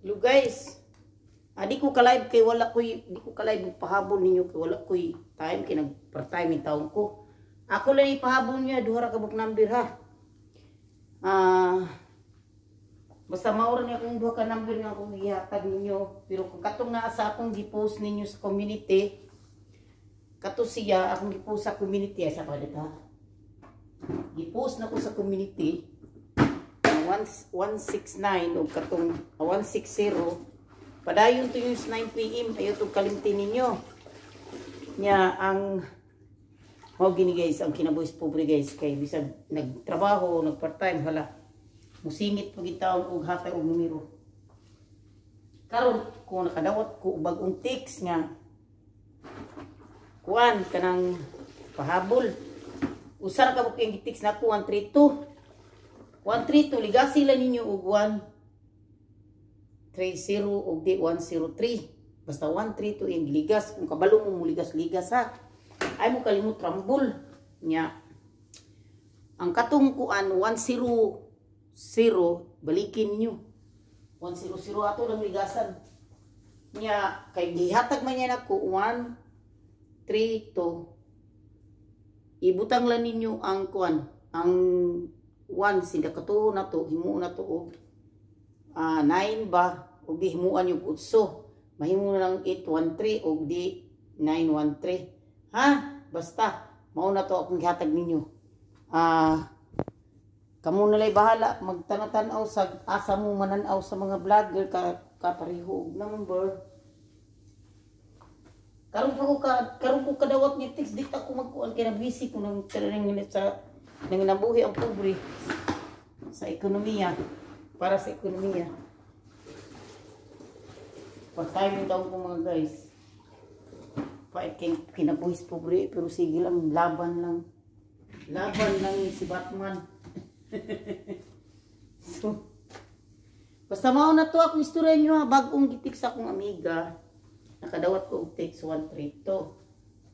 Hello guys. Ah, di ko ka-live kay wala ko'y di ko ka-live og pahabol ninyo kay wala ko'y time kay nag part-time yung taon ko. Ako lang ipahabol niya duha ra ka buok number ha. Ah, basta mao ra ni akong duha ka number nga akong gihatag ninyo, pero kung katong naa sa akong gi-post ninyo sa community, kato siya akong gi-post sa community sa pa ha. Gi-post na ko sa community ang 169 og katong 160. Padayon to yung 9 PM, ayo tong kalimti ninyo nya. Ang mao gini guys ang kinabuhis pobre guys, kay bisag nagtrabaho, nag part time, hala, musingit pag taon og hatag og numero. Karon kung nakadawat ko og bag-ong text nga kuan kanang pahabol, usa ra ka buok yung text nako, 132 132. Ligasi lang ninyo og 130 og di 103, basta 132 yung giligas. Kung kabalo mo muligas-ligas ha, ay mo kalimot rambol nya. Ang katong kuan 100, balikin ninyo 100, ato lang ligasan nya kay gihatag man niya nako 1 3 2. Ibutang lang ninyo ang kuan, ang 1 sinda katuo na to, himuon na to og 9 ba og di himuan yung 8, mahimo na lang 813 og di 913 ha. Basta mao na to akong gihatag ninyo. Kamo na lay bahala magtanaw-tanaw sa asa mo mananaw sa mga vlogger ka kapareho og number. Karon pa ko ka karon ko kadawat ni text, di ta ko magkuan kay na busy ko nang nang sa nang nabuhi ang pobre sa ekonomiya, para sa ekonomiya. Part-time yung taon ko, mga guys. Pait kay kinabuhis pobre, pero sige lang, laban lang. Laban lang si Batman. So, basta mao na to akong istorya nyo ha. Bagong gi-text sa akong amiga. Nakadawat ko og text 132.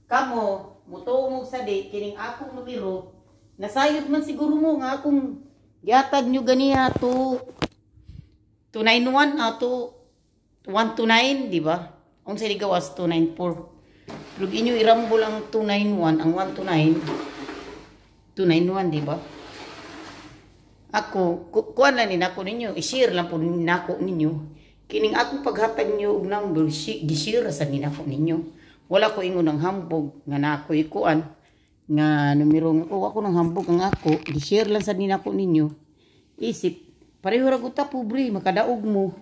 Kamo, mutuo mo sa di, kining akong numero, nasayod man siguro mo nga akong gihatag nyo ganiha to 291 ato 129, di ba? Ang sa ligawas 294. Pero inyo irambol ang 291, ang 129, 291, di ba? Ako, kuan lang ni nako ninyo, i-share lang po nako ninyo. Kining akong paghatag niyo og number, gi-share sa ni nako ninyo. Wala ko ingon ang hambog nga nako ikuan nga numero nga ko ako nang hambog ang ako, gi-share lang sa ni nako ninyo. Isip, pareho ra gud ta pobre, makadaog mo.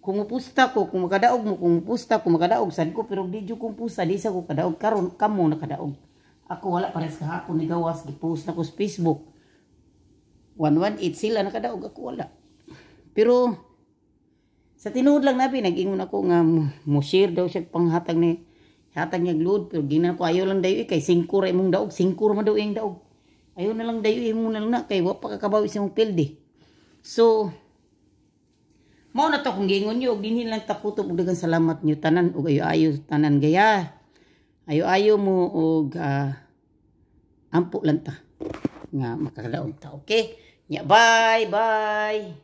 Kung mupusta ko, kung makadaog mo, kung mupusta ko, makadaog sad ko, pero di jud kong pusta, di sa ko kadaog karon, kamo nakadaog. Ako wala, pares kahapon ni gawas, gi-post na ko sa Facebook. 118 sila nakadaog, ako wala. Pero sa tinuod lang nabi nag-ingon ako nga mo share daw siya panghatag ni hatag niya load, pero ginan ko ayaw lang dayo eh, kay 5 ra imong daog, 5 ra man daw iyang daog. Ayaw na lang dayo imo na lang na kay wa pa kakabawi sa imong pildi. So mao na to kung giingon niyo og dinhi lang takutob og daghang salamat niyo tanan og ayo-ayo tanan gaya. Ayo-ayo mo og ampo lang ta nga makakadaog ta. Okay? Nya, bye bye.